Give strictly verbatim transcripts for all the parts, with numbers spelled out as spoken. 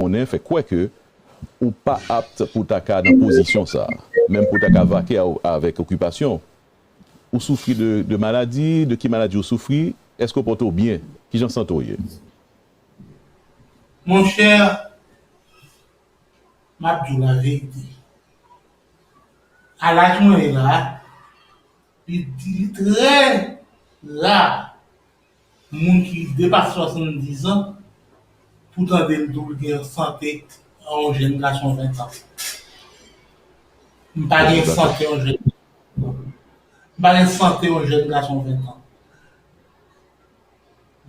konnen, fè kwè ke ou pa apt pou ta ka nan pozisyon sa a, menm pou ta ka vake a, avèk okipasyon. Ou soufri de, de maladi, de ki maladi ou soufri? Èske w pòte w byen? Kijan sante w ye? Monchè, m ap di w laverite. A laj mwen ye la, li, li trè ra moun ki depase swasanndizan pou tande l di w li gen sante yon jèn gason ventan. M pa gen sante yon jèn. M pa gen sante yon jèn gason ventan.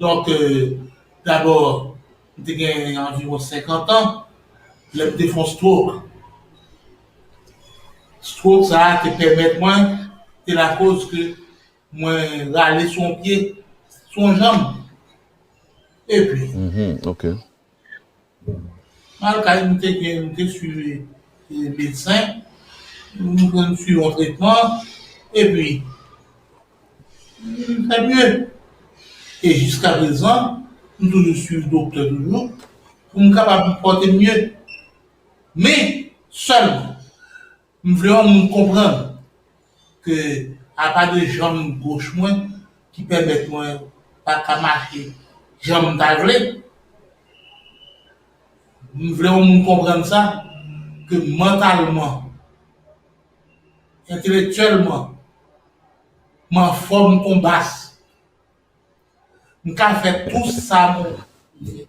Donk, euh, dabò, m te gen anviwon senkant an lè m te fè yon stroke. Stroke sa a te pèmèt mwen, te lakoz ke mwen rale sou yon pye, sou yon janm. Epi, Mhm, ok. Malgre m te gen, m te swiv medsen, m pran swiv yon tretman, epi m fè mye. E jiska prezan, m toujou swiv doktè toujou, pou m kapab pòte m mye. Men, sèlman, m vle yon moun konprann ke apa de janm goch mwen ki pèmèt mwen pa ka mache jan m ta vle, m vle yon moun konprann sa, ke mantalman, entelektyèlman, m anfòm kon bas. M ka fè tou sa mwen vle.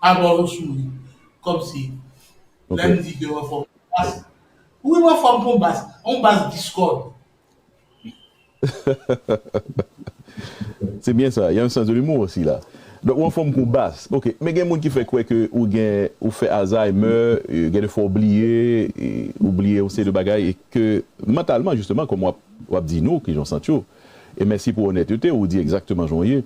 Apa w souri. Kòmsi, lè m di ke w anfòm bas, wi, m anfòm kon bas. On bas Discord. C'est bien ça, il y a un sens de l'humour aussi là. Donk, ou anfòm kon bas. Ok, men gen moun ki fè kwè ke ou gen, ou fè Alzheimer, e, gen de fwa ou bliye, e, ou bliye yon seri de bagay, e ke mantalman, jisteman, kòm w ap, w ap di nou, kijan w santi w. E mèsi pou onètete, ou di egzakteman jan w ye.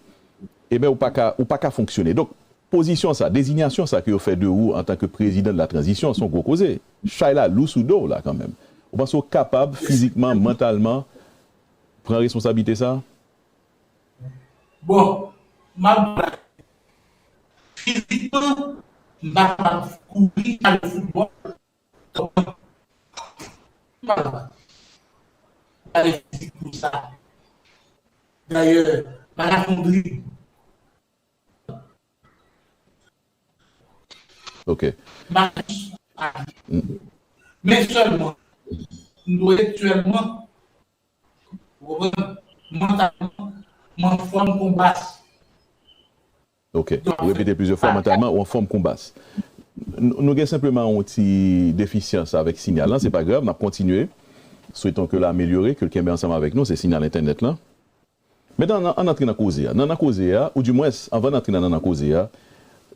Ebyen, ou pa ka, ou pa ka fonksyone. Donk, pozisyon sa, dezinyasyon sa ke yo fè de ou antanke prezidan de la tranzisyon, se yon gwo koze. Chay la lou sou do w la kanmenm. Ou panse w kapab fizikman, mantalman, pran responsablite sa? Bon, m ap di w, fizikman, m pa kapab kouri, al foutbòl. M pa kapab. M pa gen fizik pou sa. Dayè, m pa ka fè yon drib. Ok. M pa ka. Men sèlman, entelektyèlman, ou konprann? Mantalman, m anfòm kon bas. Ok. Ou repete plizyè fwa, mantalman, ou anfòm kon bas. Nou, nou gen senpleman yon ti defisyans avèk sinyal lan, se pa grav, n ap kontinye. Souhaitons que l amelyore, ke l kenbe ansanm avèk nou, se sinyal entènèt lan. Men ann, ann antre nan koze a. Nan, nan koze a, oudimwens, anvan n antre nan, nan, nan koze a,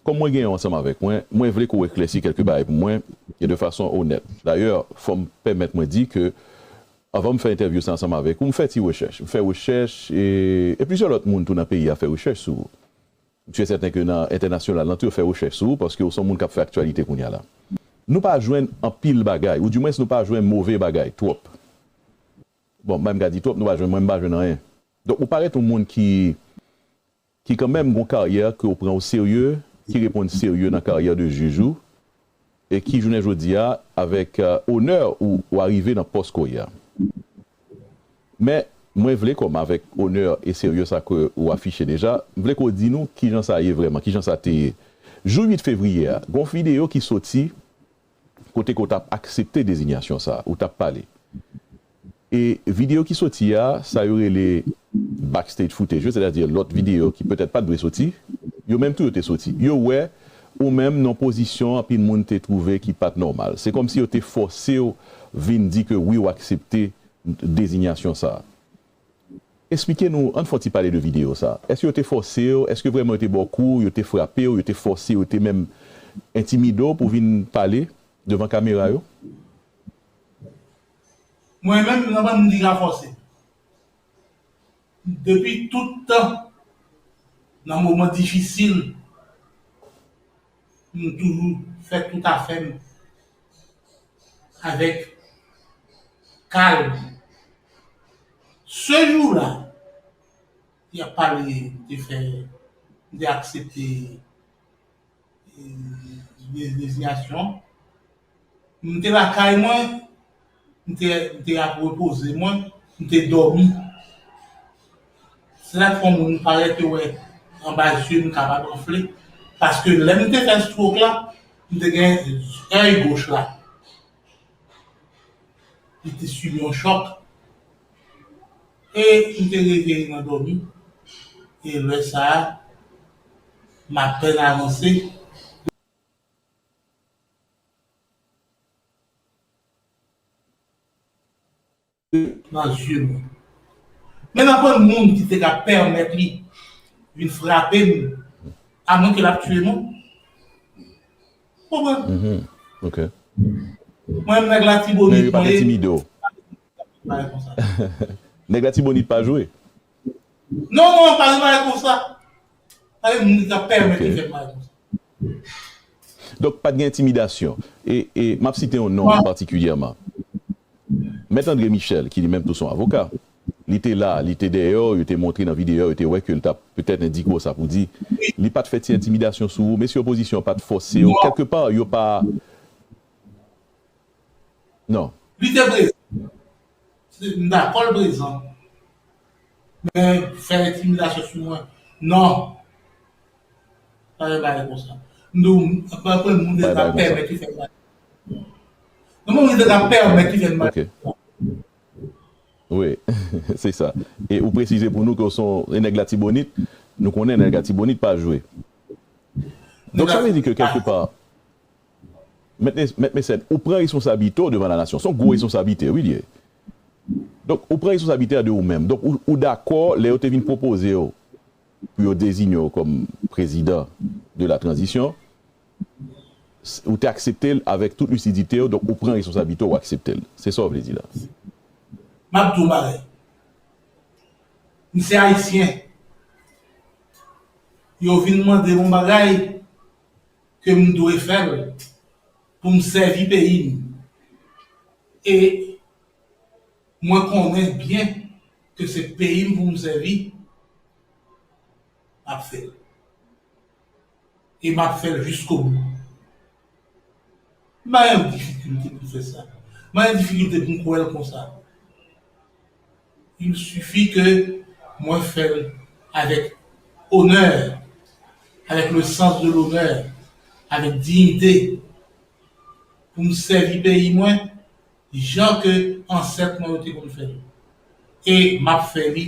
kòm mwen genyen w ansanm avèk mwen, mwen vle ke w eklèsi kèlke bagay pou mwen, e de fason onèt. Dayè, fò m pèmèt mwen di ke, anvan m fè entèvyou sa ansanm avèk ou, m fè ti rechèch. M fè rechèch, e, e plizyè lòt moun tou nan peyi a fè rechèch sou ou. M si e sèten ke nan entènasyonal lan tou, yo fè rechèch sou ou, paske w se yon moun k ap fè aktyalite kounye a la. Nou pa jwenn anpil bagay, oudimwens nou pa jwenn move bagay, twòp. Bon, m pa menm ka di twòp, nou pa jwenn, mwen m pa jwenn anyen. Donk, ou parèt yon moun ki, ki kanmenm gon karyè ke w pran o serye, ki reponn serye nan karyè de jij ou, e ki jounen jodi a, avèk, euh, onè ou, ou arive nan pòs ke w ye a. Men, mwen vle, kòm avèk onè e serye sa ke ou afiche deja, m vle ke w di nou kijan sa ye vrèman, kijan sa te ye. Jou uit fevriye a, gon videyo ki soti kote ke w t ap aksepte dezinyasyon sa, ou t ap pale. E videyo ki soti a, sa yo rele backstage footage yo, sètadi lòt videyo ki petèt pa t dwe soti, yo menm tou yo te soti. Yo wè ou menm nan pozisyon anpil moun te twouve ki pa t nòmal. Se kòmsi yo te fòse w vin di ke wi, w aksepte dezinyasyon sa. Eksplike nou, ann fè yon ti pale de videyo sa. Èske yo te fòse w? Èske vrèman yo te ba w kou, yo te frape w, yo te fòse w, yo te menm entimide w pou w vin pale devan kamera yo? Mwen menm, nan pa m deja fòse. Depi tout tan, nan moman difisil, m toujou fè tout afè m avèk kalm. Se jou la, y ap pale, m te fè, m te aksepte de- dezinyasyon. M te lakay mwen, m te, m te ap repoze mwen, m te dòmi. Se sa k fè yon moun parèt yo wè anba zye m kapab anfle. Paske lè m te fè stroke la, m te gen èy goch la. Li te sibi yon chòk. E m te reveye nan dòmi. E lè sa a, m apèn avanse. Nan zye mwen. Men n aprann moun ki te ka pèmèt li vin frape m, amwen ke l ap tiye m. Konprann? Mhm. Ok. Mwen menm nèg Latibonit mwen ye. Men yo pa t entimide w. Bagay konsa. Nèg Latibonit pa jwe. Non, non, pa gen bagay konsa. Pa gen moun ki ka pèmèt li fè bagay konsa. Donk, pa t gen entimidasyon. E, e m ap site yon non patikilyèman. Mèt André Michel, ki li menm tou se yon avoka, li te la, li te dèyè w, yo te montre nan videyo, yo te wè ke l t ap petèt endike w sa pou di, li pa t fè ti entimidasyon sou ou, mesye opozisyon pa t fòse w, kèlkepa, yo pa. Non. Li te prezan. M dakò l prezan. Men fè entimidasyon sou mwen, non. Pa gen bagay konsa. M di w, m pa konn moun ki te ka pèmèt li fè m mal. Non, moun ki te ka pèmèt li fè m mal. Ok. Wi, se sa. E ou presize pou nou ke w se yon nèg Latibonit, nou konnen nèg Latibonit pa jwe. Donk, sa vle di ke kèlkepa, Mèt Mesèn, ou pran responsablite w devan la nasyon. Se yon gwo responsablite, wi, li ye. Donk, ou pran responsablite a de ou menm. Donk, ou, ou dakò lè yo te vin pwopoze w pou yo deziye w kòm prezidan de la tranzisyon, s- ou te aksepte l avèk tout lisidite w, donk ou pran responsablite w, ou aksepte l. Se sa w vle di la. M ap di w bagay. M se Ayisyen. Yo vin mande m yon bagay ke m dwe fè l pou m sèvi peyi m. E mwen konnen byen ke se peyi m pou m sèvi, m ap fè l. E m ap fè l jiskobou. M pa gen difikilte pou m fè sa. M pa gen difikilte pou m kwè l konsa. Il suffit que mwen fè l avèk onè, avec le sens de l'honneur, avec dignité, pou m sèvi peyi mwen jan ke ansèt mwen yo te konn fè l. E m ap fè li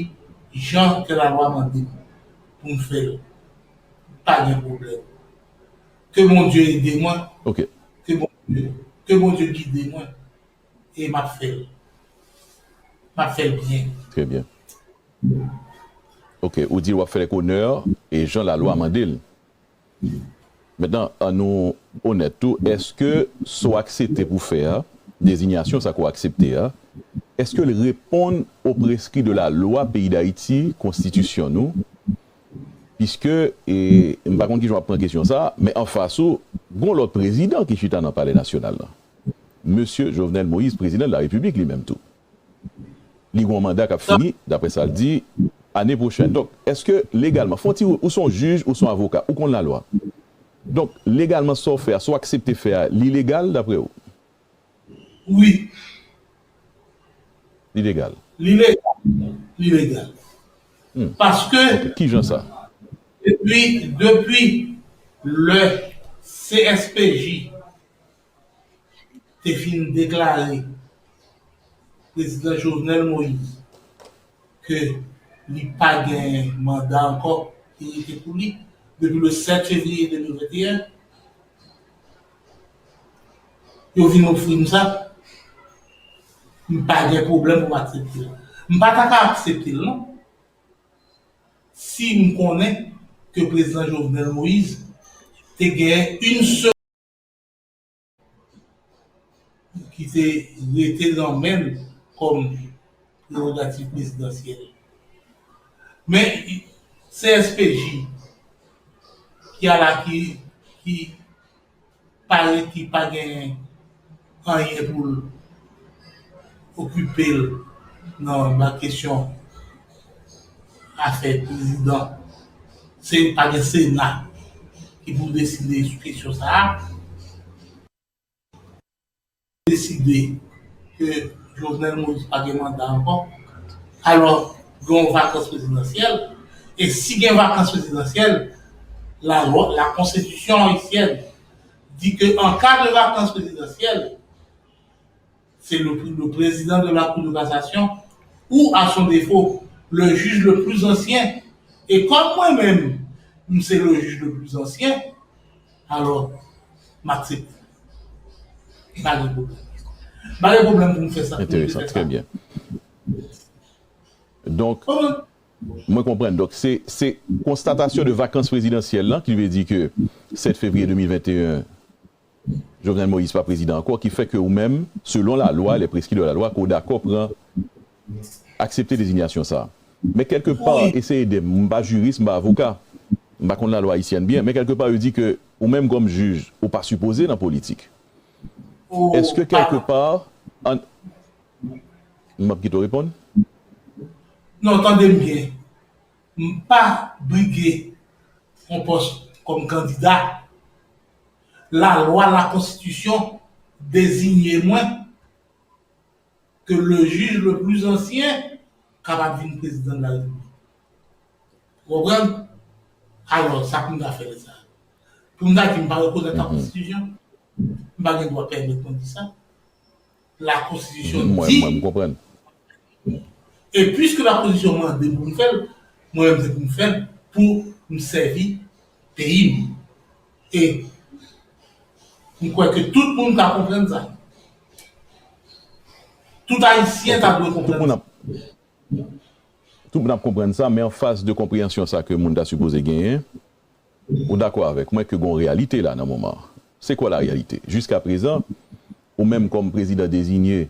jan ke lalwa mande m pou m fè l. Pa gen pwoblèm. Ke Bondye ede mwen. Ok. Ke Bondye, ke Bondye gide mwen. E m ap fè l. M ap fè l byen. Trè byen. Ok, ou di w ap fè l ak onè e jan lalwa mande l. Mentnan, ann nou onèt tou, èske sa w aksepte pou fè a, dezinyasyon sa ke w aksepte a, èske l reponn o preskri de la lwa peyi Dayiti, konstitisyon nou? Piske, e, m pa konn kijan w ap pran kesyon sa, men anfas ou, gon lòt prezidan ki chita nan Palè Nasyonal la. Mesye Jovenel Moïse, prezidan de la Repiblik li menm tou. Li gon manda k ap fini, daprè sa l di, ane pwochèn. Donk, èske legalman, fè yon ti, ou se yon jij, ou se yon avoka, ou konn lalwa. Donk, legalman, sa w fè a, sa w aksepte fè a, li legal daprè ou? Wi. Li legal. Li legal. Li legal. Hmm. Paske, ok, kijan sa? Depi, depi lè C S P J te fin deklare prezidan Jovenel Moïse ke li pa gen manda ankò ki rete pou li depi le sèt fevriye de mil venteyen, yo vin ofri m sa, m pa gen pwoblèm pou m aksepte l. M pa ta ka aksepte l, non. Si m konnen ke prezidan Jovenel Moïse te gen yon sèl ki te rete nan men l kòm prerogativ prezidansyèl. Men C S P J ki a la ki, ki parèt ki pa gen anyen pou l okipe l nan, nan kesyon afè prezidan. Se pa gen Sena. ki pou deside sou kesyon sa a. Deside ke Jovenel Moïse pa gen manda ankò, alò, gen yon vakans prezidansyèl. E si gen vakans prezidansyèl, la lwa, la konstitisyon ayisyèn di ke an ka de vakans prezidansyèl, c'est le, le président de la Cour de cassation ou, à son défaut, le juge le plus ancien. E kòm mwen menm, m se le juge le plus ancien, alò, m aksepte. M pa gen pwoblèm. M pa gen pwoblèm pou m fè sa, pou m te fè sa. Enteresan, trè byen. Donk, mwen konprann. Donk, se, se konstatasyon de vakans prezidansyèl lan ki vle di ke sèt fevriye de mil venteyen, Jovenel Moïse pa prezidan ankò, ki fè ke ou menm, selon la lwa, les prescrits de la loi, ke w dakò pran, aksepte dezinyasyon sa a. Men kèlke pa, eseye de m, m pa jiris, m pa avoka, m pa konn lalwa ayisyèn byen, men kèlke pa, yo di ke ou menm kòm jij, ou pa sipoze nan politik. Èske kèlke pa, an, m ap kite w reponn? Non, tande m byen. M pa brige yon pòs kòm kandida. Lalwa, lakonstitisyon deziye mwen ke le juge le plus ancien kapab vin prezidan de la repiblik. Ou konprann? Alò, sa pou m ta fè lè sa a? Pou m ta di m pa rekonèt lakonstitisyon? M pa gen dwa pèmèt mwen di sa. Lakonstitisyon di. Mwen, mwen, m konprann. E piske lakonstitisyon mande m pou m fè l, mwen menm se pou m fè l pou m sèvi peyi m. E m kwè ke tout moun ka konprann sa. Tout Ayisyen ta dwe konprann sa. Tout moun ap konprann sa, men anfas de konpreyansyon sa ke moun ta sipoze genyen, ou dakò avèk mwen ke gon reyalite la nan moman an. Se kwa la reyalite? Jiska prezan, ou menm kòm prezidan dezinye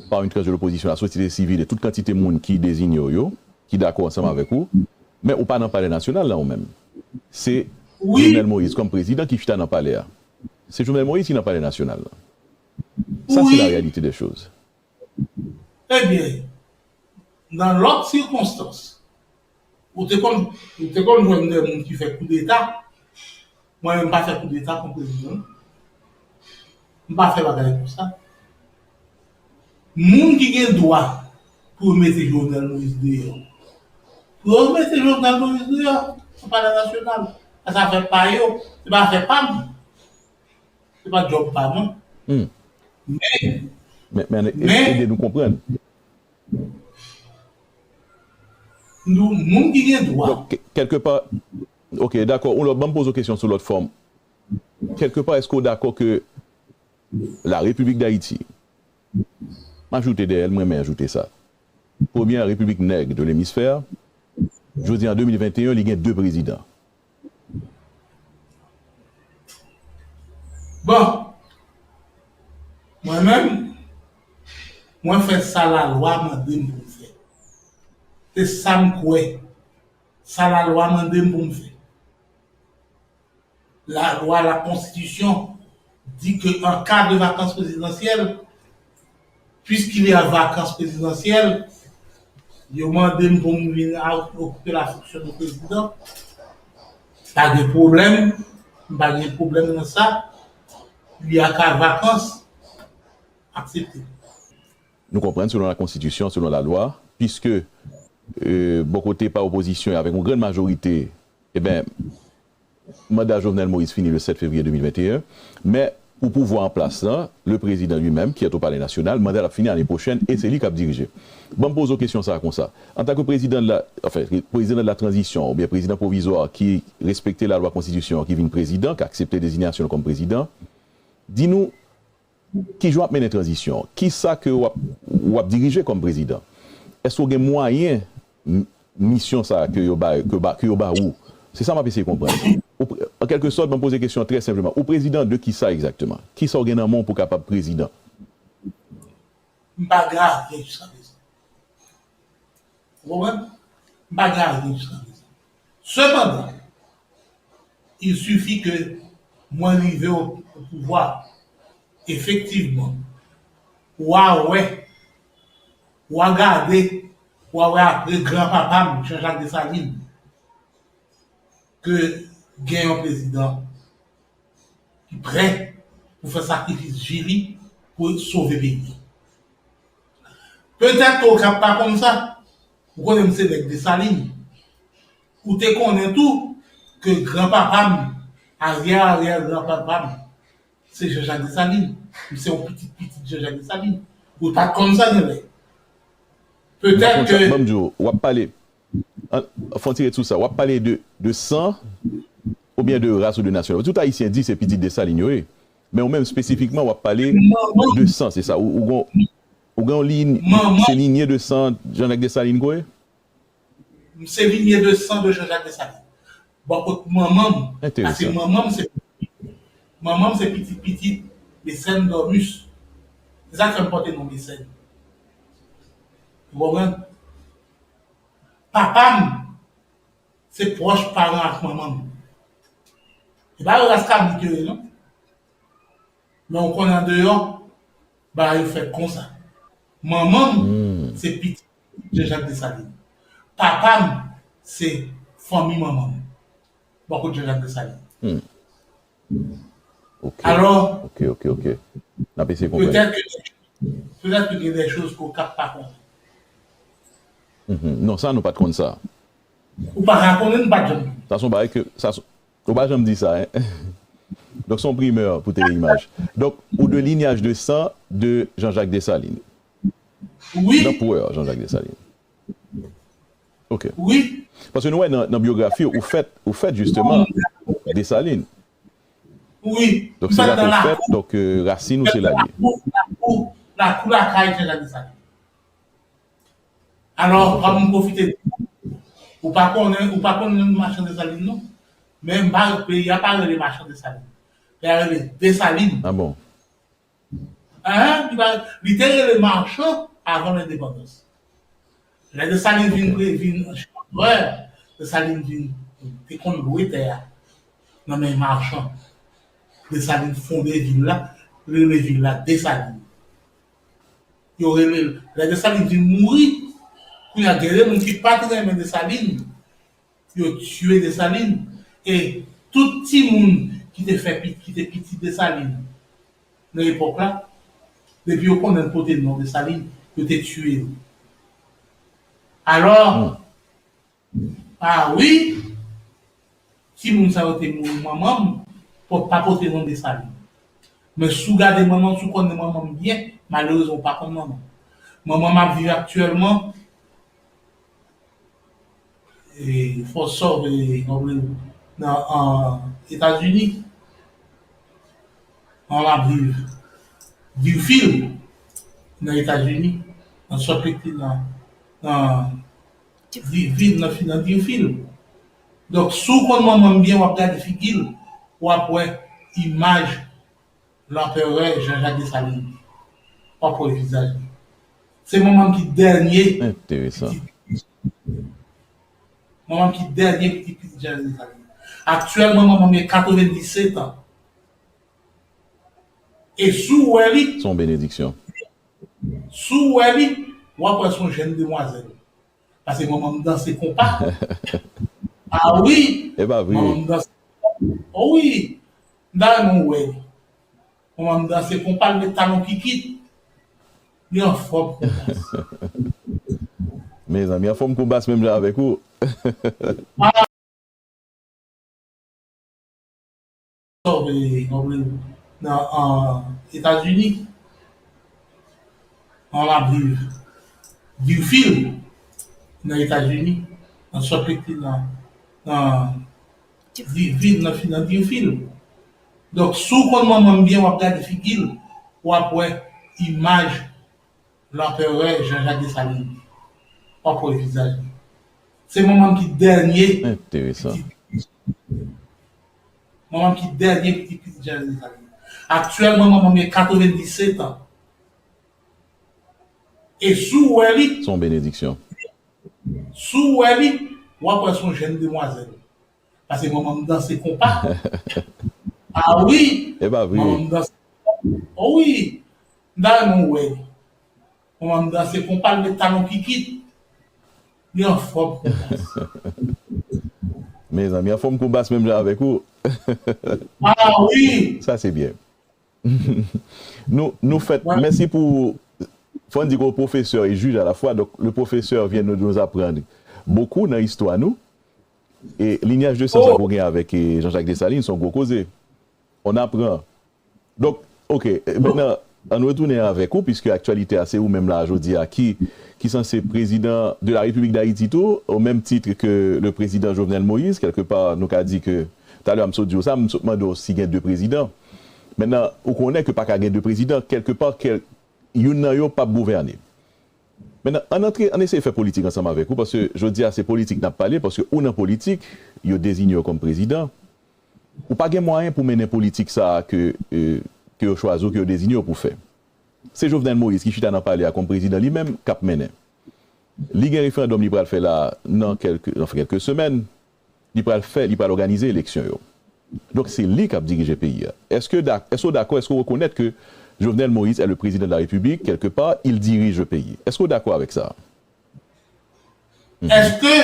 pa yon tranch de lopozisyon, la sosyete sivil e tout kantite moun ki dezinye w yo, ki dakò ansanm avèk ou, men ou pa nan Palè Nasyonal la ou menm. Se Jovenel Moïse kòm prezidan ki chita nan palè a. Se Jovenel Moïse ki nan Palè Nasyonal la. Sa se la reyalite dè choz. Ebyen, nan lòt sikonstans, ou te konn, ou te konn jwenn de moun ki fè koudeta. Mwen menm, m pa fè koudeta kont prezidan. M pa fè bagay konsa. Moun ki gen dwa pou yo mete Jovenel Moïse deyò, pou yo mete Jovenel Moïse deyò nan Palè Nasyonal. Sa se afè pa yo, se pa afè pa m. Se pa djòb pa mwen. Men, men, men, ede nou konprann. Nou, moun ki gen dwa. Donk, kèlke pa, ok, dakò, ou lòt, ban m poze w kesyon sou lòt fòm. Kèlke pa, èske w dakò ke la République d'Haïti, m ajoute dèyè l, mwen renmen ajoute sa, premyè repiblik nèg de lemisfè, jodi an de mil venteyen, li gen de prezidan. Bon, mwen menm, mwen fè sa lalwa mande m pou m fè. Se sa m kwè. Sa lalwa mande m pou m fè. Lalwa, lakonstitisyon di ke an ka de vakans prezidansyèl, puisqu'il y a vakans prezidansyèl, yo mande m pou m vin a, okipe la fonksyon de prezidan. Pa gen pwoblèm, m pa gen pwoblèm nan sa. Il y a ka vakans, aksepte. Nou konprann, selon lakonstitisyon, selon lalwa, piske, e, bò kote pa opozisyon an, avèk yon grann majorite, eben, manda Jovenel Moïse fini le sèt fevriye de mil venteyen, men pou pouvwa an plas lan, le président lui-même, qui est au Palais National, manda l ap fini ane pwochèn e se li k ap dirije. Ban m poze w kesyon sa a konsa. Antanke prezidan de la, anfen, prezidan de la tranzisyon oubyen prezidan pwovizwa ki respekte lalwa, konstitisyon an, ki vin prezidan, ki aksepte dezinyasyon l kòm prezidan, di nou, kijan w ap mennen tranzisyon an? Kisa ke w ap, w ap dirije kòm prezidan? Èske w gen mwayen m-, misyon sa a ke yo ba, ke ba, ke yo ba ou? Se sa m ap eseye konprann. Ou pre-, an kèlke sòt, mwen poze kesyon an trè senpleman. Ou prezidan de kisa egzakteman? Kisa w gen nan men w pou w kapab prezidan? M pa gen ayen jiska prezan. Ou konprann? M pa gen ayen jiska prezan. Sepandan, il suffit ke mwen rive o, o pouvwa. Efektivman, w a wè, w a gade, w a wè apre granpapa m, Jean-Jacques Dessalines, ke gen yon prezidan ki prè pou fè sakrifis vi li pou sove peyi. Petèt ke w ka pa konn sa, ou konnen m se nèg Desalin. Ou te konnen tou ke granpapa m, aryè aryè granpapa m, se Jean-Jacques Dessalines. M se yon pitit pitit Jean-Jacques Dessalines. Ou pa t konn sa genlè. Petèt ke. Ban m di w, w ap pale, fon ti ret sou sa, w ap pale de, de san oubyen de ras ou de nasyon? Tout Ayisyen di se pitit Desalin yo ye. Men ou menm espesifikman, w ap pale de san, se sa? Ou, ou gon, ou gen yon liy, se linye de san Jean-Jacques Dessalines ke w ye? M se linye de san de Jean-Jacques Dessalines. Bò kot manman m, paske manman m se, manman m se pitit pitit Mecène Dormus. Se sa k fè m pote non Mecène. Ou konprann? Papa m se pwòch paran ak manman m. E pa yon ras kabrit yo ye non. Men ou konnen andeyò, bagay yo fèt konsa. Manman m se pitit Jean-Jacques Dessalines. Papa m se fanmi manman m. Bò kot Jean-Jacques Dessalines. Ok. Alò, ok, ok, ok. N ap eseye konprann. Petèt ke, petèt ke gen de choz ke w ka pa konnen. Non, sa nou pa t konn sa. Ou pa ka konnen, nou pa t janm. Sa se yon bagay ke, sa se, ou pa janm di sa, en. Donk, se yon primè pou Tele Imaj. Donk, ou de linyaj de san de Jean-Jacques Dessalines. Wi. Nan pwè Jean-Jacques Dessalines. Ok. Wi. Paske nou wè nan, nan byografi ou, ou fèt, ou fèt jisteman Desalin. Wi. Donk se la ke w fèt, donk rasin ou se la l ye. Lakou, lakou lakay Jean-Jacques Dessalines. Alò, fò m pwofite di w, ou pa konnen, ou pa konnen machann Desalin non. Men m pa, peyi a pa rele machann Desalin. Peyi a rele Desalin. Ah bon? Hein? Li pa, li te rele machann avan lendepandans. Lè Desalin vin, vin chanprè, Desalin vin, te konn lwe tè a nan men machann. Desalin fonde vil la, li rele vil la Desalin. Yo rele l, lè Desalin vin mouri, kounye a gen de moun ki pa t renmen Desalin, yo tiye Desalin, e tout timoun ki te fè pi, ki te pitit Desalin nan epòk la, depi yo konnen l pote non Desalin, yo te tiye yo. Alò, ah wi, timoun sa yo te mouri, manman m pa pote non Desalin. Men si w gade manman m, si w konnen manman m byen, malerezman ou pa konn manman m. Manman m ap viv aktyèlman e, fò sòve, nan, an Etazini. An ap viv Deerfield, nan Etazini, nan Salt Lake, nan, nan, nan Deerfield. Donk, si w konn manman m byen, w ap gade figi l, w ap wè imaj Lanperè Jean-Jacques Dessalines. W ap wè vizaj li. Se manman m ki dènye pitit pitit. Manman m ki dènye pitit pitit Jean-Jacques Dessalines. Aktyèlman, manman m gen katrevendiset an. E si w wè li. Se yon benediksyon. Si w wè li, w ap wè se yon jèn demwazèl. Paske manman m danse konpa. Ah wi! E pa vre. Manman m danse konpa. Oh wi! M ta renmen w wè li. Manman m danse konpa, l met talon kikit. Li anfòm kou bas. Mezanmi, anfòm kou bas menm jan avèk ou. Nan, an Etazini, an ap viv Deerfield, nan Etazini, nan Salt Lake, nan, nan Deerfield, nan, nan Deerfield. Donk, si w konn manman m byen, w ap gade figi l, w ap wè imaj Lanperè Jean-Jacques Dessalines. W ap wè vizaj li. Se manman m ki dènye pitit. Manman m ki dènye pitit pitit Jean-Jacques Dessalines. Aktyèlman, manman m gen katrevendiset an. E si w wè li. Se yon benediksyon. Si w wè li, w ap wè se yon jèn demwazèl. Paske manman m danse konpa. Ah wi! E pa vre. Manman m danse konpa. Oh wi! M ta renmen w wè li. Manman m danse konpa, l met talon kikit. Li anfòm kou bas. Mezanmi, anfòm kou bas menm jan avèk ou. Ah wi. Sa se byen. Nou, nou fèt, mèsi pou, fò n di ke w pwofesè e jij alafwa, donk le professeur vient nous, nous apprendre beaucoup nan istwa nou. E linyaj de san sa ke w gen avèk, e, Jean-Jacques Dessalines, se yon gwo koze. On apprend. Donk, oke, e, mentnan, ann retounen avèk ou, piske aktyalite a, se ou menm la, jodi a, ki, ki sanse prezidan de la République d'Haïti tou, au même titre que le président Jovenel Moïse, kèlkepa, nou ka di ke, talè a m sot di w sa, m sot mande w si gen de prezidan. Mentnan, ou konnen ke pa ka gen de prezidan, kèlkepa, kèl, youn nan yo p ap gouvène. Mentnan, ann antre, ann eseye fè politik ansanm avèk ou, paske jodi a, se politik n ap pale, paske ou nan politik, yo deziye w kòm prezidan. Ou pa gen mwayen pou mennen politik sa a ke, e, ke yo chwazi w, ke yo deziye w pou fè. Se Jovenel Moïse ki chita nan palè a kòm prezidan li menm k ap mennen. Li gen referandòm li pral fè la nan kèlke, nan kèlke semèn. Li pral fè, li pral òganize eleksyon yo. Donk, se li k ap dirije peyi a. Èske da-, èske w dakò, èske w rekonèt ke Jovenel Moïse est le président de la République, quelque part, il dirige le pays? Èske w dakò avèk sa? Mhm. Èske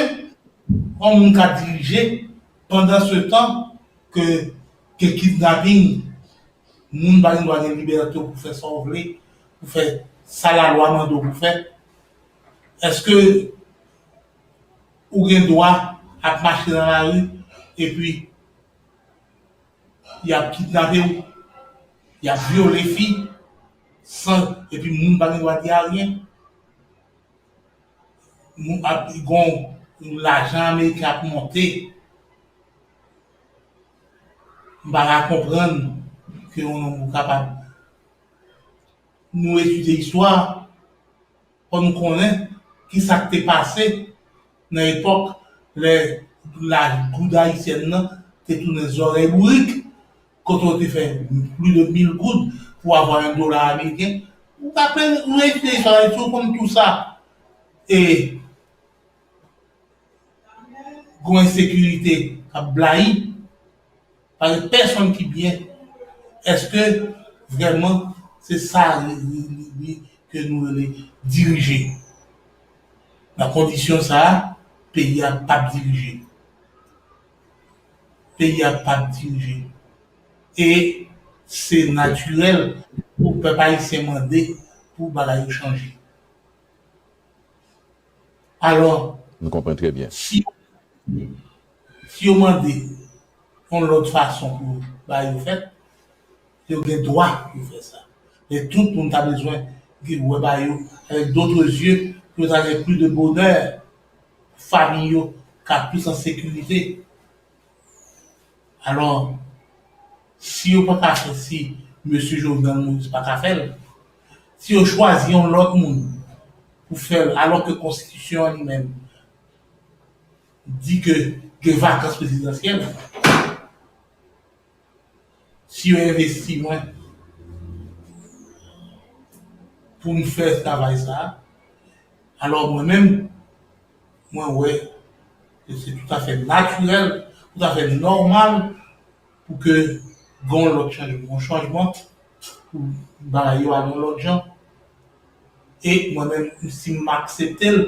yon moun ka dirije pandan se tan ke, ke kidnaping, moun pa gen dwa gen libète w pou fè sa w vle, pou fè sa lalwa mande w pou fè? Èske ou gen dwa ap mache nan lari epi y ap kidnape w, y ap vyole fi, san, epi moun pa gen dwa di anyen? Moun ap, gon lajan ameriken ap monte. M pa ka konprann ke yon nonm ou kapab. Nou etidye istwa, fò nou konnen ki sa k te pase nan epòk lè la goud ayisyèn nan te tounen zòrèy bourik, kote w te fè plis de mil goud pou avoir un dollar américain. Ou ka plen, ou etidye istwa Ayiti, ou konn tout sa. E gon ensekirite k ap blayi, pa gen pèsonn ki byen. Èske vrèman se sa li, li, li, li ke nou rele dirije? Nan kondisyon sa a, peyi a p ap dirije. Peyi a p ap dirije. E se natirèl pou pèp ayisyen mande pou bagay yo chanje. Alò, nou konprann trè byen. Si, si yo mande yon lòt fason pou bagay yo fèt, yo gen dwa pou yo fè sa. Men tout moun ta bezwen gen, wè bagay yo avec d'autres yeux, pou yo ta gen plis de bonè, fanmi yo ka plis an sekirite. Alò, si yo pa ka fè, si mesye Jovenel Moïse pa ka fè l, si yo chwazi yon lòt moun pou fè l, alò ke konstitisyon an li menm di ke gen vakans prezidansyèl, si yo envesti mwen pou m fè travay sa a, alò mwen menm, mwen wè ke se toutafè natirèl, toutafè nòmal pou ke gen yon lòt chanjman, yon chanjman pou bagay yo al yon lòt jan. E mwen menm, si m aksepte l,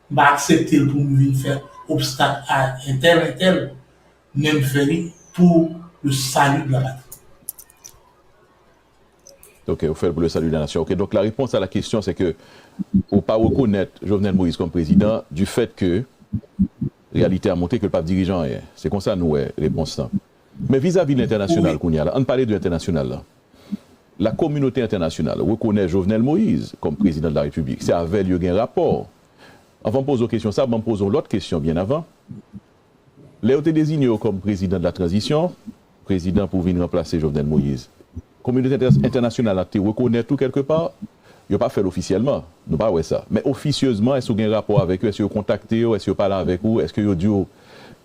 m pa aksepte l pou m vin fè obstak a entèl, entèl, men m fè li pour le salut de la patrie. Ok, ou fè l pour le salut de la nation. Ok, donc la réponse à la question, c'est que ou pa rekonèt Jovenel Moïse comme président du fait que réalité a montré ke l p ap dirije anyen. Se konsa nou wè repons lan. Men vizavi lentènasyonal kounye a la, ann pale de entènasyonal la. La communauté internationale reconnaît Jovenel Moïse comme président de la République. Se avè l yo gen rapò. Anvan m poze w kesyon sa, ban m poze w lòt kesyon byen avan. Lè yo te deziye w kòm prezidan de la tranzisyon, prezidan pou vin ranplase Jovenel Moïse, kominote entè-, entènasyonal la te rekonèt ou kèlkepa? Yo pa fè l ofisyèlman, nou pa wè sa. Men ofisyezman, èske w gen rapò avèk yo? Èske yo kontakte w? Èske yo pale avèk ou? Èske yo di w,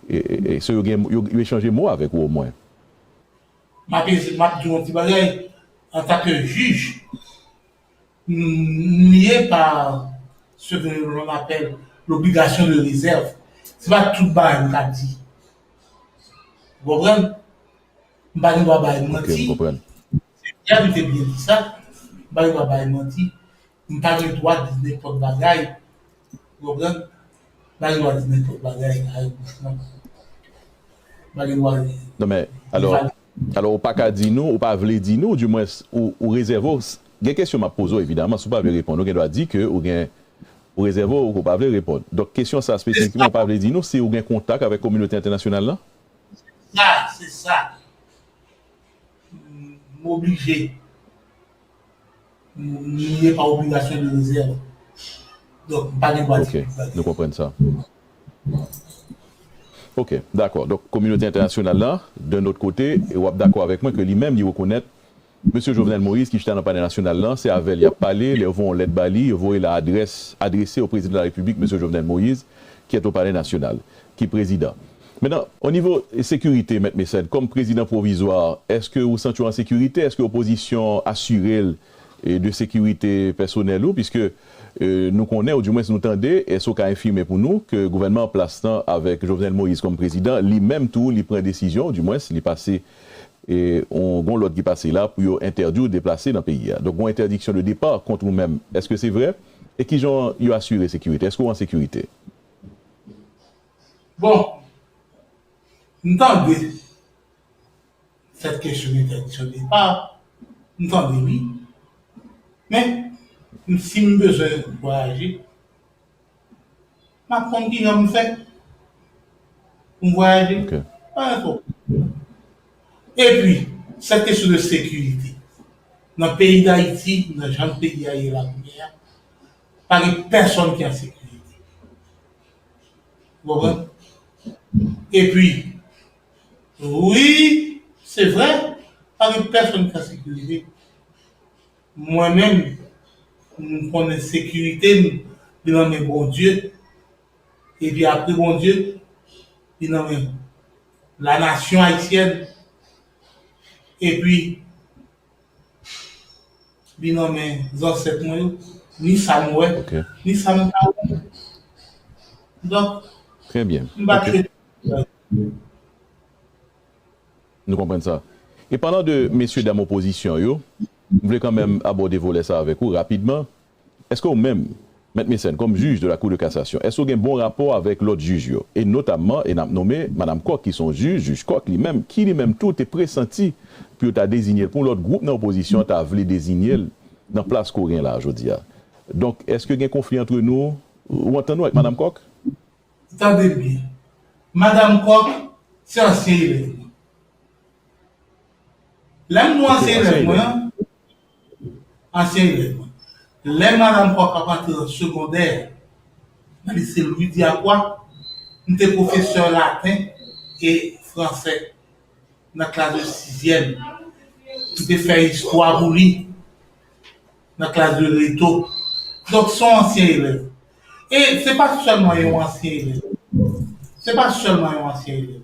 e, e, èske yo gen, yo, yo echanje mo avèk ou omwen? M ap, m ap di w yon ti bagay. Antanke jij, m, m lye pa ce que l'on appelle l'obligation de réserve. Se pa tout bagay m ka di. Ou konprann? M pa gen dwa bay manti. Ok, m konprann. Se Pierre ki te byen di sa. M pa gen dwa bay manti. M pa gen dwa di nenpòt bagay. Ou konprann? M pa gen dwa di nenpòt bagay avèk bouch mwen. Pa gen dwa. Non, men, alò, alò, ou pa ka di nou, ou pa vle di nou, di mwens, ou, ou rezève w. Gen kesyon m ap poze w, evidaman, si w pa vle reponn, ou gen dwa di ke ou gen, ou rezève w, ou pa vle reponn. Donk, kesyon sa espesifikman, ou pa vle di nou si ou gen kontak avèk kominote entènasyonal la? Sa, se sa. M oblije. M ye pa obligasyon de rezèv. Donk, m pa gen dwa di. Ok, nou konprann sa. Ok, dakò. Donk, kominote entènasyonal la, d'un autre côté, e w ap dakò avèk mwen ke li menm, li rekonèt Mesye Jovenel Moïse, ki chita nan Palè Nasyonal la, se avè l y ap pale, lè yo voye yon lèt ba li, yo voye l a adrès, adrese o Président de la République, Mesye Jovenel Moïse, qui est au Palais National, ki prezidan. Mentnan, o nivo sekirite, Mèt Mecène, kòm prezidan pwovizwa, èske ou santi w an sekirite? Èske opozisyon asire l, e, de sekirite pèsonèl ou? Piske, e, nou konnen, oudimwens nou tande, èske w ka enfime pou nou ke gouvènman an plas lan, avèk Jovenel Moïse kòm prezidan, li menm tou, li pran desizyon, oudimwens, li pase e yon, gon lòd ki pase la pou yo entèdi w deplase nan peyi a. Donk, gon entèdiksyon de depa kont ou menm. Èske se vrè? E kijan yo asire sekirite? Èske w an sekirite? Bon, m tande sèt kesyon de entèdiksyon de depa, m tande li. Men, si m bezwen vwayaje, m ap konn kijan m fè pou m vwayaje. Pa gen pwoblèm. Epi, sèt kesyon de sekirite. Nan peyi Dayiti, nan jan peyi a ye la kounye a, pa gen pèsonn ki an sekirite. Ou konprann? Epi, wi, se vre, pa gen pèsonn ki an sekirite. Mwen menm, m konnen sekirite m, li nan men Bondye. Epi apre Bondye, li nan men la nasyon ayisyèn. Epi, li nan men zansèt mwen yo, ni sa m wè, ni sa m pa wè. Donk, m pa twete. Nou konprann sa. E palan de mesye dam opozisyon yo, m vle kanmenm abòde volè sa avèk ou rapidman. Èske ou menm, Mèt Mecène, kòm jij de la Cour de cassation, èske ou gen bon rapò avèk lòt jij yo? E notamman, e n ap nonmen Madanm Kòk, ki se yon jij, jij Kòk li menm, ki li menm tou te presanti pou yo ta deziye l, pou yon lòt gwoup nan opozisyon an ta vle deziye l nan plas ke w gen la jodi a. Donk, èske gen konfli antre nou? Ou antann ou ak Madanm Kòk? Tande m byen. Madanm Kòk, se ansyen elèv mwen. Lè m di w ansyen elèv mwen an, ansyen elèv mwen. Lè Madanm Kòk ap antre nan segondè, nan lise Louis Diacroix, m te pwofesè laten e fransè nan klas de sizyèm. M te fè istwa pou li nan klas de reto. Donk, se yon ansyen elèv. E se pa sèlman yon ansyen elèv. Se pa sèlman yon ansyen elèv.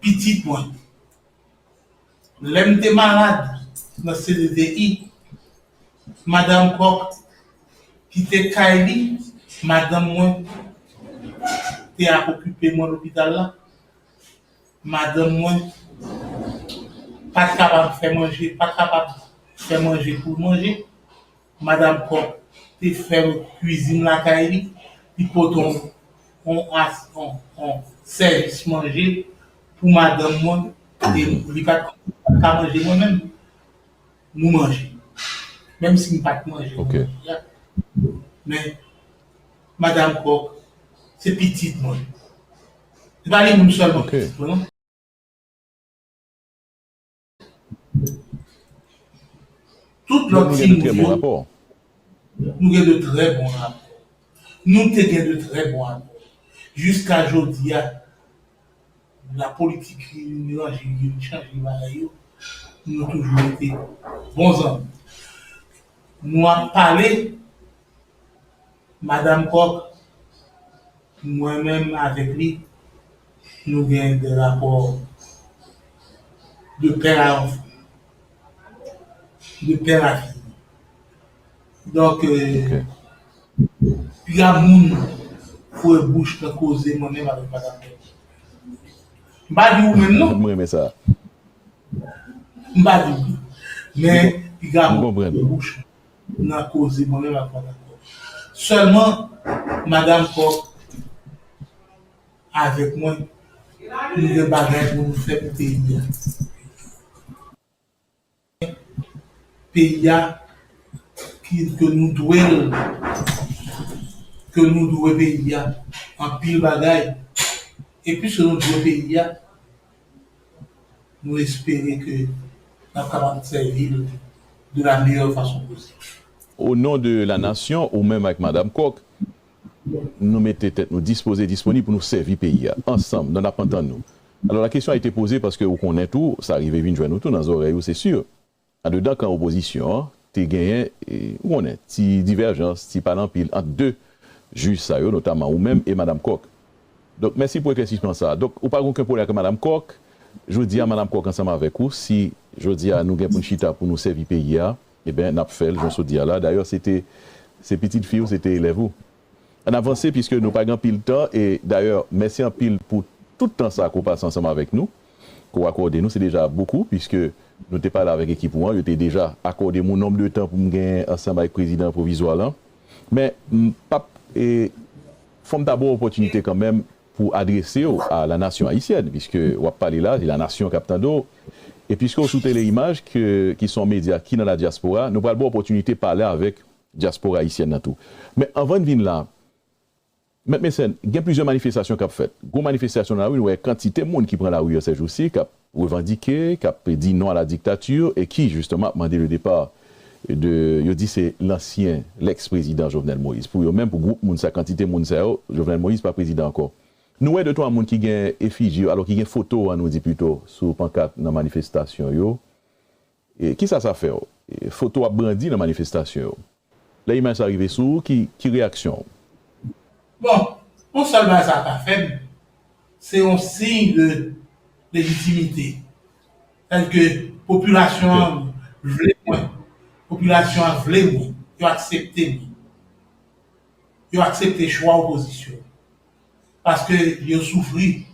Pitit mwen. Lè m te malad nan C D D I, Madanm Kòk kite kay li, madanm mwen te ap okipe mwen lopital la. Madanm mwen pa t kapab fè manje, pa t kapab fè manje pou l manje. Madanm Kòk te fè kwizin lakay li, li pote yon, yon, as- yon, yon sèvis manje pou madanm mwen, e li pa t ka manje mwen menm. Nou manje. Menm si m pa t manje, nou manje a. Men, Madanm Kòk, se pitit mwen. Se pa li menm sèlman pitit mwen, non. Tout lòt timoun yo, nou gen de trè bon rapò. Nou te gen de trè bon rapò. Jiska jodi a, la politik vin ranje, vin chanje bagay yo, nou toujou rete bon zanmi. Nou ap pale, Madanm Kòk, mwen menm avèk li, nou gen de rapò de pè a anfan, de pè a fi. Donk, piga moun foure bouch nan koze mwen menm avèk Madanm Kòk. M pa di ou menm non. M renmen sa. M pa di ou. Men, piga moun foure bouch nan koze mwen menm ak Madanm Kòk. Sèlman, Madanm Kòk avèk mwen, Nou gen bagay pou nou fè pou peyi a. Peyi a, ki, ke nou dwe l, ke nou dwe peyi a anpil bagay. E piske nou dwe peyi a, nou espere ke n ap kapab sèvi l de la meilleure façon possible. O non de la nasyon, ou menm ak Madanm Kòk, nou mete tèt nou dispoze, disponib pou nou sèvi peyi a. Ansanm, nan n ap antann nou. Alò, la question a été posée paske ou konnen tou, sa rive vin jwenn ou tou nan zòrèy ou, se si. Andedan kan opozisyon an, te genyen, e, ou konnen, ti divèjans, ti pale anpil ant de jij sa yo, notaman ou menm e Madanm Kòk. Donk, mèsi pou eklèsisman sa a. Donk, ou pa gen okenn pwoblèm ak Madanm Kòk. Jodi a, Madanm Kòk ansanm avèk ou, si jodi a nou gen pou n chita pou nou sèvi peyi a, eben, n ap fè l, jan w sot di a la. Dayè, se te, se pitit fi w, se te elèv ou. Ann avanse, piske nou pa gen anpil tan, e dayè, mèsi anpil pou tout tan sa ke w pase ansanm avèk nou, ke w akòde nou, se deja bokou, piske nou te pale avèk ekip ou an, yo te deja akòde m yon nonb de tan pou m genyen ansanm avèk prezidan pwovizwa lan. Men, m p ap, e, fò m ta ba w opòtinite kanmenm pou adrese w a la nasyon ayisyèn, piske w ap pale la, se la nasyon k ap tande w. E piske w sou Tele Imaj, ke, ki se yon medya ki nan la dyaspora, nou pral ba w opòtinite pale avèk dyaspora ayisyèn nan tou. Men anvan n vin la, Mèt Mecène, gen plizyè manifestasyon k ap fèt. Gwo manifestasyon nan lari, nou wè kantite moun ki pran lari yo sèjousi, k ap revandike, k ap di non à la dictature, e ki, jisteman, ap mande le départ de, yo di se lansyen, lèks prezidan Jovenel Moïse. Pou yo menm, pou gwoup moun sa, kantite moun sa yo, Jovenel Moïse pa prezidan ankò. Nou wè de twa moun ki gen efiji yo, alò ki gen foto, ann nou di pito, sou pankat nan manifestasyon yo. E kisa sa fè w? E foto ap brandi nan manifestasyon yo. Lè imaj sa rive sou ou, ki, ki reyaksyon w? Bon, yon sèl bagay sa ka fè m, se yon siy de lejitimite. Sètadi ke popilasyon an vle mwen, popilasyon an vle mwen, yo aksepte mwen, yo aksepte chwa opozisyon. Paske yo soufri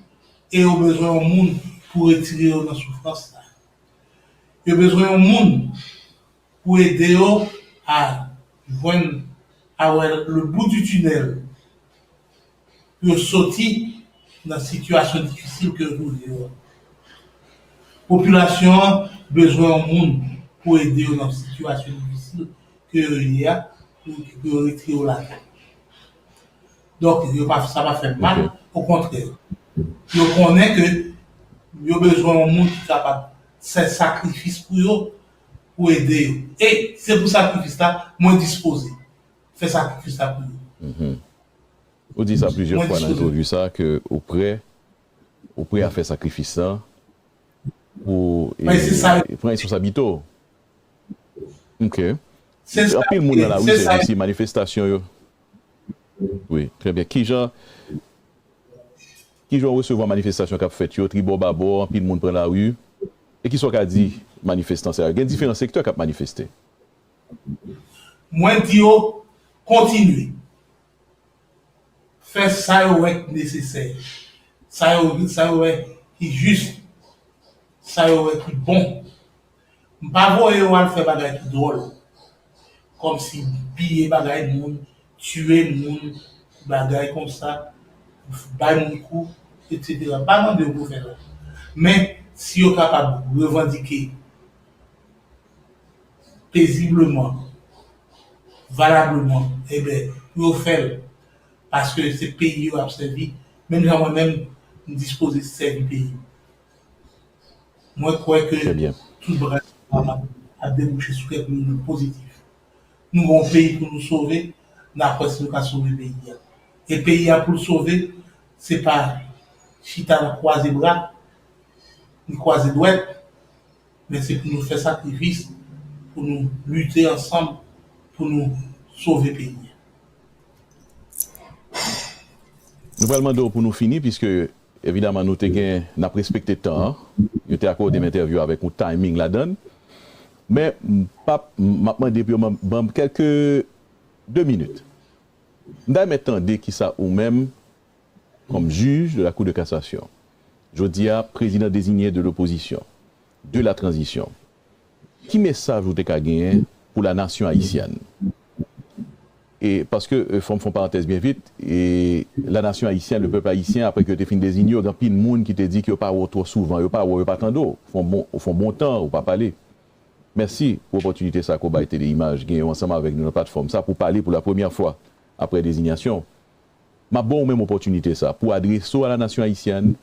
e yo bezwen yon moun pou retire yo nan soufrans la. Yo bezwen yon moun pou ede yo a jwenn, a wè le bout du tunnel, pou yo soti nan sitiyasyon difisil ke yo twouve yo a. Popilasyon an bezwen yon moun pou ede yo nan sitiyasyon difisil ke yo ye a, pou, pou yo retire yo ladan. Donk, yo pa, sa pa fè m mal, okontrè. Yo konnen ke yo bezwen yon moun ki kapab fè sakrifis pou yo, pou ede yo. E se pou sakrifis la, mwen dispoze fè sakrifis la pou yo. Ou di sa plizyè fwa nan entèvyou sa, ke ou prè, ou prè a fè sakrifis la pou e, pran responsablite w. Ok. Anpil moun nan lari sèjousi, manifestasyon yo. Wi, trè byen. Kijan, kijan w resevwa manifestasyon k ap fèt yo, tribò babò, anpil moun pran lari? E kisa w ka di manifestan sa yo? Gen diferan sektè k ap manifeste. Mwen di yo, kontinye. Fè sa yo wè ki nesesè. Sa yo, sa yo wè ki jis. Sa yo wè ki bon. M pa voye yo al fè bagay ki dwòl. Kòmsi piye bagay moun, tiye moun, bagay konsa, bay moun kou, etsetera. M pa mande yo pou fè sa. Men, si yo kapab revandike pezibleman, valableman, enben, pou yo fè l. Paske se peyi yo ap sèvi. Menm jan mwen menm, m dispoze sèvi peyi m. Mwen kwè ke tout bagay ap debouche sou kèk moun pozitif. Nou gen yon peyi pou nou sove, n ap wè si nou ka sove peyi a. E peyi a pou l sove, se pa chita nan kwaze bra, ni kwaze dwèt, men se pou nou fè sakrifis, pou nou lite ansanm, pou nou sove peyi a. Nou pral mande w pou nou fini, piske evidaman nou te gen, n ap respekte tan an. Yo te akòde m entèvyou avèk yon timing ladan l. Men m p ap, m ap mande pou yo ban m kèlke de minit. M ta renmen tande kisa ou menm, kòm jij de la Cour de cassation, jodi a prezidan deziye de lopozisyon, de la tranzisyon, ki mesaj ou te ka genyen pou la nasyon ayisyèn? E paske, e, fò m fè yon parantèz byen vit, e la nation haïtienne, le peuple haïtien, apre ke yo te fin dezinye w, gen anpil moun ki te di ke yo pa wè w twò souvan, yo pa wè w, yo pa tande w, fè yon bon, fè yon bon tan, ou pa pale. Mèsi pou opòtinite sa ke w bay Tele Imaj, genyen w ansanm avèk nou nan platfòm sa pou pale pou la premyè fwa apre dezinyasyon. M ap ba w menm opòtinite sa pou adrese w a la nation haïtienne.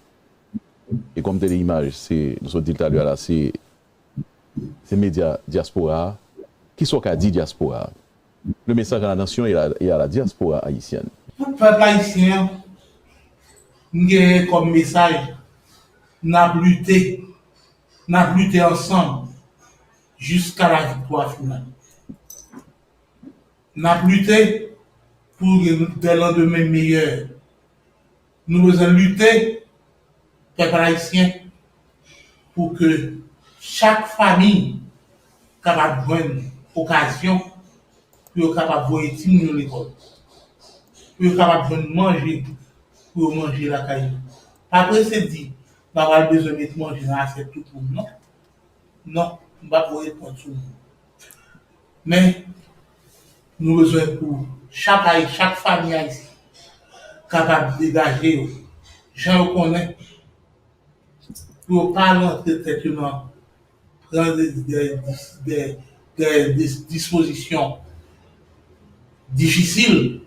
E kòm Tele Imaj, se, nou sot di l talè a la, se, se medya dyaspora a. Kisa w ka di dyaspora a? Le message à la nation et à, et à la diaspora haïtienne. Pou pèp ayisyen an, m genyen kòm mesaj, n ap lite, n ap lite ansanm jiska la viktwa final. N ap lite pou gen de landemen meyè. Nou bezwen lite, pèp ayisyen, pou ke chak fanmi kapab jwenn okazyon pou yo kapab voye timoun yo lekòl, pou yo kapab jwenn manje pou yo manje lakay yo. Pa prese di, n a pral bezwen met manje nan asyèt tout moun, non. Non, m p ap voye pwent sou moun. Men, nou bezwen pou chak Ayi-, chak fanmi ayisyen kapab degaje yo, jan yo konnen, pou yo pa rantre tèt yo nan pran de, de, de, de, de dispozisyon difisil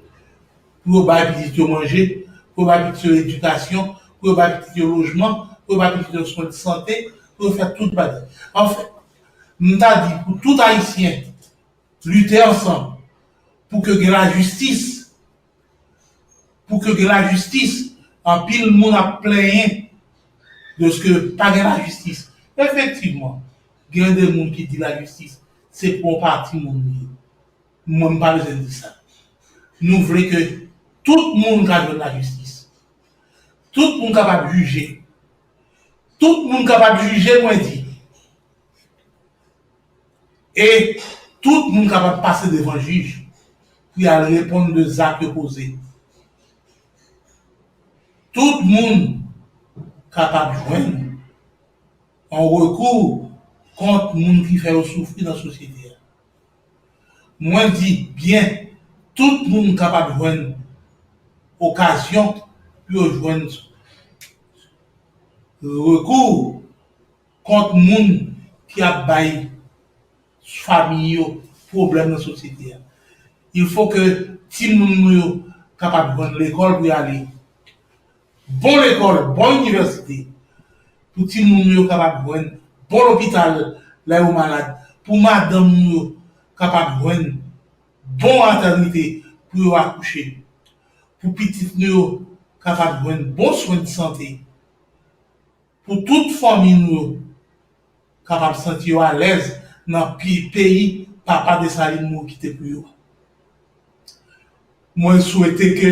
pou yo bay pitit yo manje, pou yo bay pitit yo edikasyon, pou yo bay pitit yo lojman, pou yo bay pitit yo swen de sante, pou yo fè tout bagay. Anfen, m ta di pou tout Ayisyen lite ansanm pou ke gen lajistis, pou ke gen lajistis. Anpil moun ap plenyen dèske pa gen lajistis. Efektivman, gen de moun ki di lajistis se pou yon pati moun li ye. Mwen, m pa bezwen di sa. Nou vle ke tout moun ka jwenn lajistis. Tout moun kapab jije. Tout moun kapab jije, mwen di. E tout moun kapab pase devan jij pou y al reponn de zak yo poze. Tout moun kapab jwenn yon rekou kont moun ki fè yo soufri nan sosyete a. Mwen di byen, tout moun kapab jwenn okazyon pou yo jwenn rekou kont moun ki ap bay fanmi yo pwoblèm nan sosyete a. Il faut que timoun nou yo kapab jwenn lekòl pou y ale. Bon lekòl, bon inivèsite, pou timoun nou yo kapab jwenn bon lopital lè yo malad, pou madanm nou yo kapab jwenn bon matènite pou yo akouche, pou pitit nou yo kapab jwenn bon swen de sante, pou tout fanmi nou yo kapab santi yo alèz nan pi-, peyi papa Desalin mouri kite pou yo. Mwen swete ke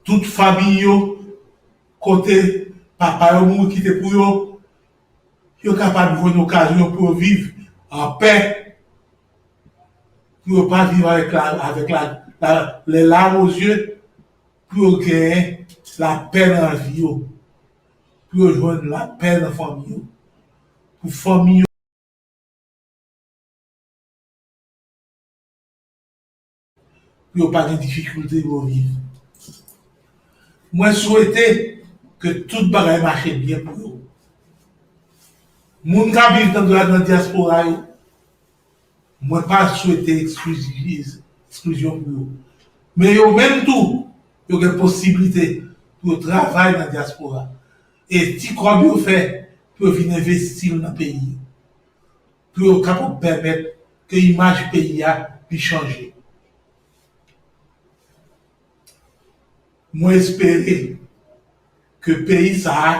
tout fanmi yo, kote papa yo mouri kite pou yo, yo kapab jwenn okazyon pou yo viv an pè, pou yo pa viv avèk la, avèk la, la, les larmes aux yeux, pou yo genyen lapè nan vi yo, pou yo jwenn lapè nan fanmi yo, pou fanmi yo pou yo pa gen difikilte pou yo viv. Mwen swete ke tout bagay mache byen pou yo. Moun k ap viv nan, nan dyaspora yo, mwen pa swete ekskliz-, eksklizyon pou yo. Men yo menm tou, yo gen posiblite pou yo travay nan dyaspora. E ti kòb yo fè, pou yo vin envesti l nan peyi yo. Pou yo kapab pèmèt ke imaj peyi a li chanje. Mwen espere ke peyi sa a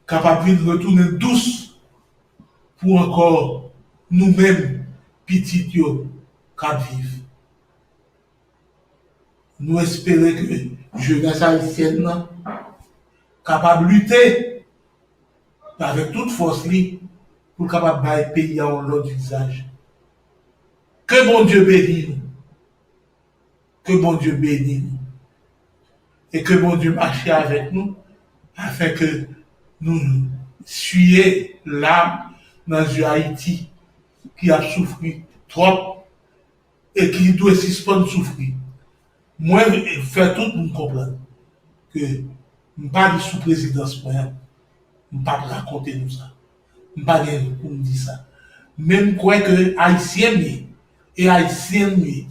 kapab vin retounen dous pou ankò nou menm pitit yo k ap viv. Nou espere ke jenès ayisyèn nan kapab lite avèk tout fòs li pou l kapab bay peyi a yon lòt vizaj. Ke Bondye beni nou. Ke Bondye beni nou. E ke Bondye mache avèk nou, afin ke nou siye lam nan zye Ayiti ki ap soufri twòp e ki dwe sispann soufri. Mwen fè tout moun konprann ke m pa ni sou prezidans mwen an, m p ap rakonte nou sa. M pa gen pou m di sa. Men m kwè ke Ayisyen m ye, e Ayisyen m ye.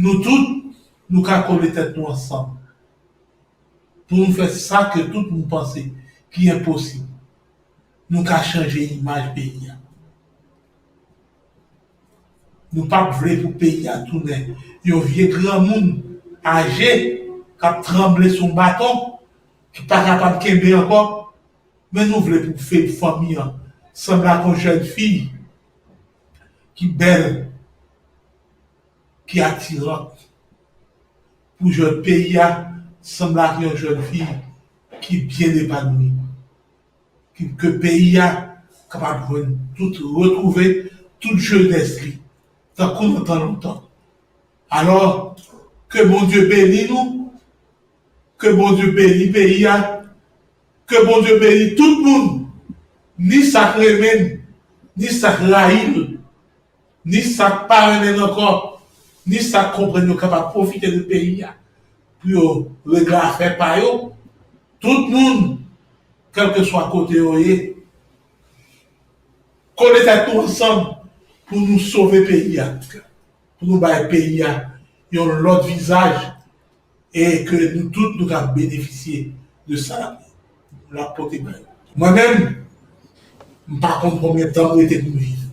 Nou tout, nou ka kole tèt nou ansanm pou nou fè sa ke tout moun panse ki enposib. Nou ka chanje imaj peyi a. Nou p ap vle pou peyi a tounen yon vye granmoun aje k ap tranble sou yon baton, ki pa kapab kenbe ankò. Men nou vle pou fe-, fanmi an sanble ak yon jèn fi ki bèl, ki atiran, pou jèn peyi a sanble ak yon jèn fi ki byen epanoui, ki, ke peyi a kapab jwenn tout, retwouve tout jenès li, tankou nan tan lontan. Alò, ke Bondye beni nou, ke Bondye beni peyi a, ke Bondye beni tout moun, ni sa k renmen l, ni sa k rayi l, ni sa k pa renmen l ankò, ni sa k konprann yo kapab pwofite de peyi a pou yo regle afè pa yo. Tout moun, kèlkeswa kote yo ye, kole tèt nou ansanm pou nou sove peyi a, pou nou bay peyi a yon lòt vizaj e ke nou tout nou ka benefisye de sa l ap pote bay nou. Mwen menm, m pa konn konbyen tan m rete pou m viv.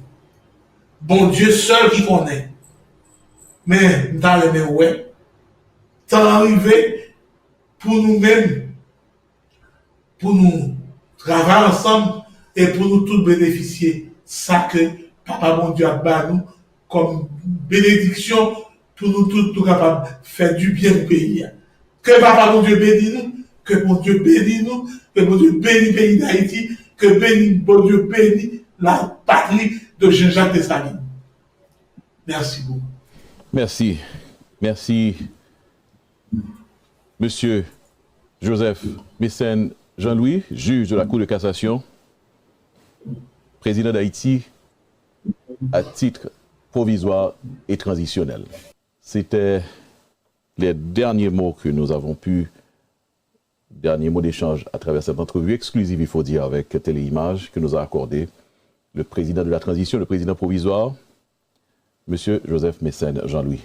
Bondye sèl ki konnen. Men, m ta renmen wè tan an rive pou nou menm, pou nou travay ansanm e pou nou tout benefisye sa ke Papa Bondye ap ba nou kòm benediksyon pou nou tout nou kapab fè dibyen pou peyi a. Ke Papa Bondye beni nou, ke Bondye beni nou, ke Bondye beni peyi Dayiti, ke beni, Bondye beni la patrie de Jean-Jacques Dessalines. Merci beaucoup. Merci. Merci. Monsieur Joseph Mécène Jean-Louis, juge de la Cour de cassation, président d'Haïti à titre provisoire et transitionnel. C'était les derniers mots que nous avons pu, derniers mots d'échange à travers cette entrevue exclusive, il faut dire, avec Téléimage, que nous a accordé le président de la transition, le président provisoire, Monsieur Joseph Mécène Jean-Louis.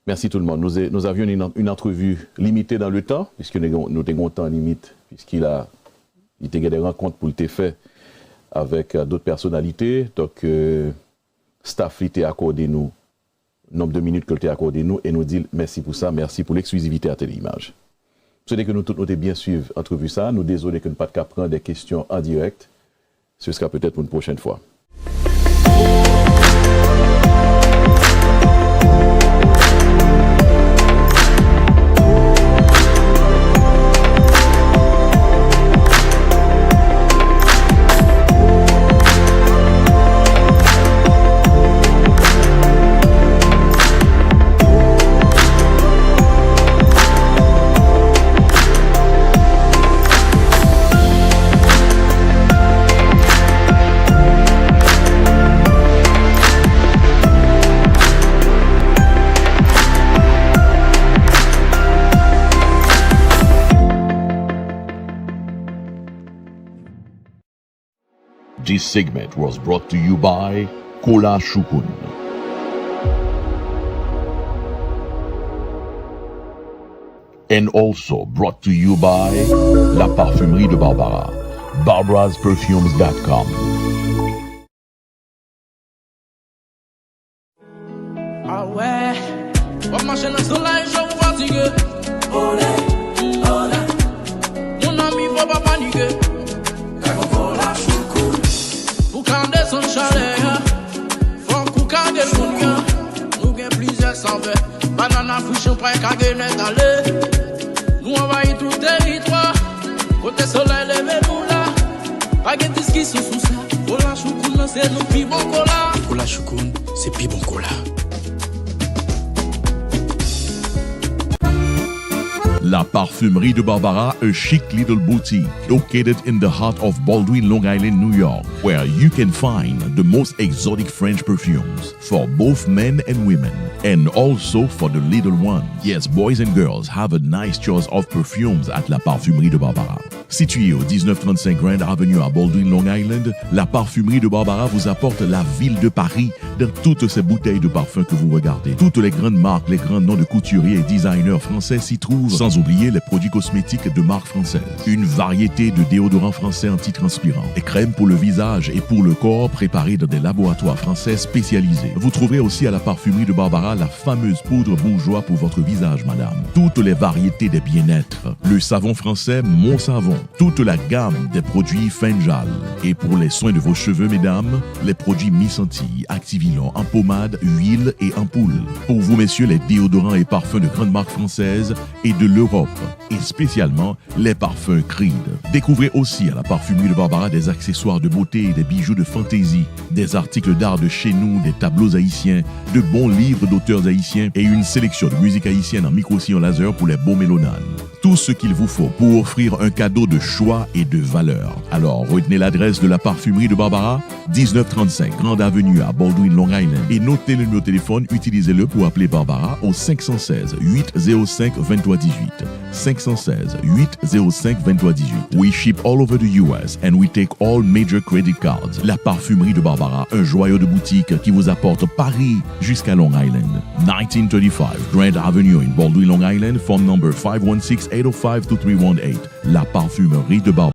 Merci tout le monde. Nous, nous avions une, une entrevue limitée dans le temps, puisque nous, nous avons un temps limite, puisqu'il a, il a des rencontres pour le faire avec euh, d'autres personnalités. Donc, euh, staff li te akòde nou nonb de minit ke l te akòde nou e nou di l mèsi pou sa, mèsi pou leksklizivite a Tele Imaj. M swete ke nou tout nou te byen swiv antrevi sa a. Nou dezole ke nou pa t ka pran de kesyon an dirèk. Ce sera peut-être une prochaine fois. This segment was brought to you by Kola Choukoun. And also brought to you by La Parfumerie de Barbara, barbara's perfumes dot com. Ah ouais, w ap mache nan solèy, je w fatige. Ole, ole. Mon ami, fò pa panike. Pou ka desann chalè a, fòk ou ka desann kè. Nou gen plizyè savè. Banana, fwi, chanpay, kage nèt ale. Nou anvayi tout teritwa. Kote solèy leve nou la. Pa gen diskisyon sou sa. Kola Choukoun nan se nou pi bon kola. Kola Choukoun se pi bon kola. La Parfumerie de Barbara, a chic little boutique located in the heart of Baldwin, Long Island, New York, where you can find the most exotic French perfumes for both men and women, and also for the little ones. Yes, boys and girls have a nice choice of perfumes at La Parfumerie de Barbara. Situé au dix-neuf trente-cinq Grand Avenue à Baldwin, Long Island, la Parfumerie de Barbara vous apporte la ville de Paris dans toutes ces bouteilles de parfum que vous regardez. Toutes les grandes marques, les grands noms de couturiers et designers français s'y trouvent, sans oublier les produits cosmétiques de marque française. Une variété de déodorants français antitranspirants, des crèmes pour le visage et pour le corps préparés dans des laboratoires français spécialisés. Vous trouverez aussi à la Parfumerie de Barbara la fameuse poudre bourgeois pour votre visage, madame. Toutes les variétés des bien-être, le savon français Mon Savon, toute la gamme des produits Fenjal. Et pour les soins de vos cheveux, mesdames, les produits Misanti, Activilon en pommade, huile et en poule. Pour vous, messieurs, les déodorants et parfums de grandes marques françaises et de l'Europe, et spécialement les parfums Creed. Découvrez aussi à la Parfumerie de Barbara des accessoires de beauté et des bijoux de fantaisie, des articles d'art de chez nous, des tableaux haïtiens, de bons livres d'auteurs haïtiens et une sélection de musique haïtienne en micro-sillon laser pour les beaux mélomanes. Tout ce qu'il vous faut pour offrir un cadeau de choix et de valeur. Alors, retenez l'adresse de la Parfumerie de Barbara, dix-neuf trente-cinq Grand Avenue à Baldwin, Long Island, et notez le numéro de téléphone, utilisez-le pour appeler Barbara au cinq cent seize, huit zéro cinq, vingt-trois dix-huit. Cinq cent seize, huit zéro cinq, vingt-trois dix-huit. We ship all over the U S and we take all major credit cards. La Parfumerie de Barbara, un joyau de boutique qui vous apporte Paris jusqu'à Long Island. Nineteen thirty-five Grand Avenue in Baldwin, Long Island, phone number five one six, eight oh five, two three one eight. La Parfumerie de Barbara.